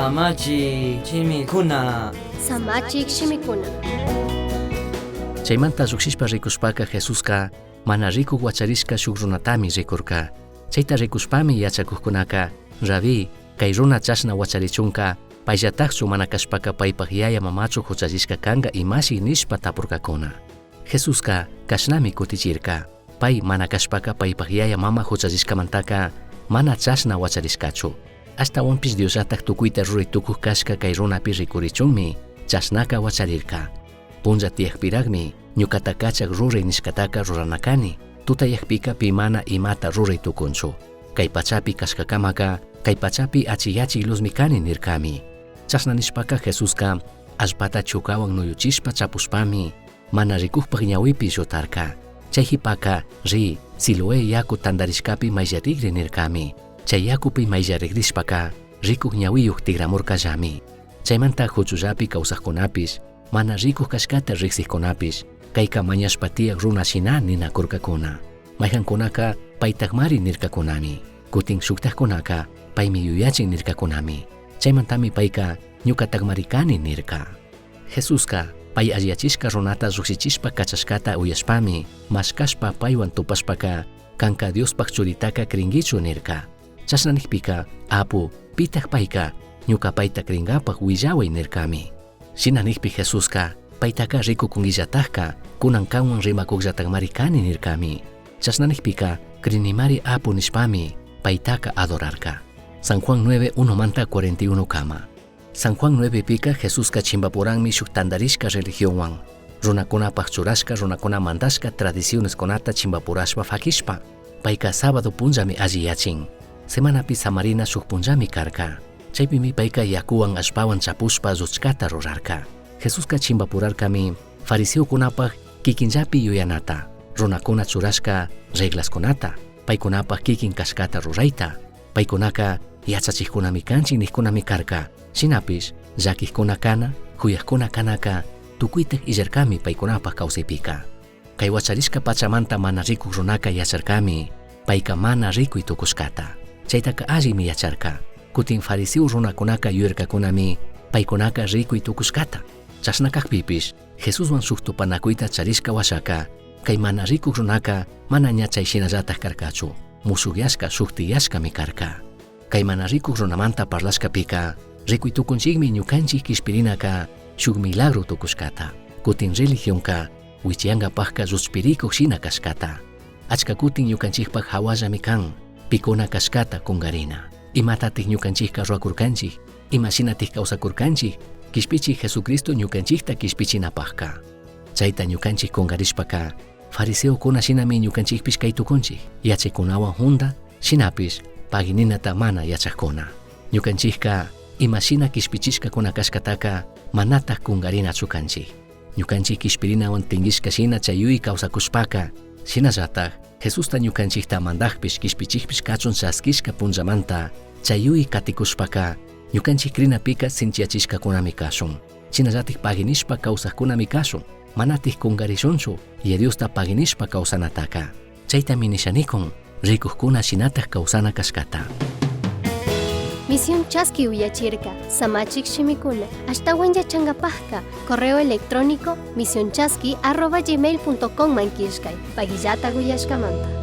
Samachik shimikuna. Samachik shimikuna. Chaymanta llujshishpa ricushpaca Jesusca mana ricuj huacharishca shuj runatami ricurca. Chaita ricushpami yachacujcunaca, Rabí, cai runa chashna huacharichunca paillatajchu mana cashpaca paipaj yaya mamachu juchallishca canga imashi nishpa tapurcacuna. Jesusca cashnami cutichirca, Pai mana cashpaca paipaj yaya mama juchallishcamantaca mana chashna huacharishcachu. Ashtahuanpish Diosllataj tucuita rurai tucuj cashca cai runapi ricurichunmi chashnaca huacharirca. Punlla tiyajpirajmi ñucata cachaj rurai nishcataca rurana cani. Tutayajpica pi mana imata rurai tucunchu. Cai pachapi cashcacamaca cai pachapi achijyachij luzmi cani nircami. Chashna nishpaca Jesusca allpata chucahuan nuyuchishpa chapushpami mana ricujpaj ñahuipi llutarca. Chai jipaca, Ri, Siloé yacu tandarishcapi maillarigri nircami. Chai yacupi maillarigrishpaca ricuj ñahuiyuj tigramurcallami. Chaimanta juchullapi causajcunapish, mana ricuj cashcata rijsijcunapish, caica mañashpa tiyaj runa shina ninacurcacuna. Maijancunaca paitajmari nircacunami. Cutin shujtajcunaca paimi yuyachin nircacunami. Chaimantami paica ñucatajmari cani nirca. Jesusca pai alliyachishca runata llujshichishpa cachashcata uyashpami, mashcashpa paihuan tupashpaca, Canca Diospaj Churitaca cringuichu? nirca. Chashna nijpica, Apu, pitaj paica? Ñuca paita cringapaj huillahuai nircami. Shina nijpi Jesusca, Paitaca ricucunguillatajca, cunan canhuan rimacujllatajmari cani nircami. Chashna nijpica, Crinimari Apu nishpami, paitaca adorarca. San Juan 9, 1manta 41 cama. San Juan 9pica Jesusca chimbapuranmi shuj tandarishca religionhuan, runacunapaj churashca runacuna mandashca tradicionescunata chimbapurashpa faquishpa, paica sábado punllami alliyachin. Semanapi samarina shuj punllami carca. Chaipimi paica yacuhuan allpahuan chapushpa lluchcata rurarca. Jesusca chimbapurarcami fariseocunapaj kikinllapi yuyanata, runacuna churashca reglascunata, paicunapaj kikin cashcata ruraita. Paicunaca yachachijcunami canchij nijcunami carca. Shinapish llaquijcuna cana, juyajcuna canaca tucuitaj illarcami paicunapaj causaipica. Cai huacharishca pachamanta mana ricuj runaca yacharcami paica mana ricui tucushcata. Chaitaca allimi yacharca. Cutin fariseo runacunaca yuyarcacunami paicunaca ricui tucushcata. Chashna cajpipish Jesushuan shuj tupanacuita charishca huashaca cai mana ricuj runaca mana ña chai shinallataj carcachu, mushujyashca shujtiyashcami carca. Cai mana ricuj runamanta parlashcapica ricui tucunchijmi ñucanchij quishpirinaca shuj milagro tucushcata. Cutin religionca huichiyangapajca lluchpiricuj shina cashcata. Achca cutin ñucanchijpaj jahuallami can, picuna cashcata cungarina. Imatataj ñucanchijca ruhuacurcanchij? Ima shinataj causacurcanchij? Quishpichij Jesucristo ñucanchijta quishpichinapajca. Chaita ñucanchij cungarishpaca, fariseocuna shinami ñucanchijpish cai tucunchij, yachaicunahuan junda, shinapish paguininata mana yachajcuna. Ñucanchijca ima shina quishpichishcacuna cashcataca manataj cungarinachu canchij. Ñucanchij quishpirinahuan tinguishca shina chayui causacushpaca, shinallataj Jesusta ñucanchijta mandajpish quishpichijpish cachun chasquishca punllamanta chayui caticushpaca, ñucanchij crinapica sinchiyachishcacunami cashun. Shinallataj paguinishpa causajcunami cashun. Manataj cungarishunchu Yaya Diosta paguinishpa causanataca. Chaitami nisha nicun, ricujcuna shinataj causana cashcata. Misión Chasqui uyachirca, samachij shimicuna, ashtahuan yachangapajca, correo electrónico misionchasqui@gmail.com man quillcai, paguillata uyashcamanta.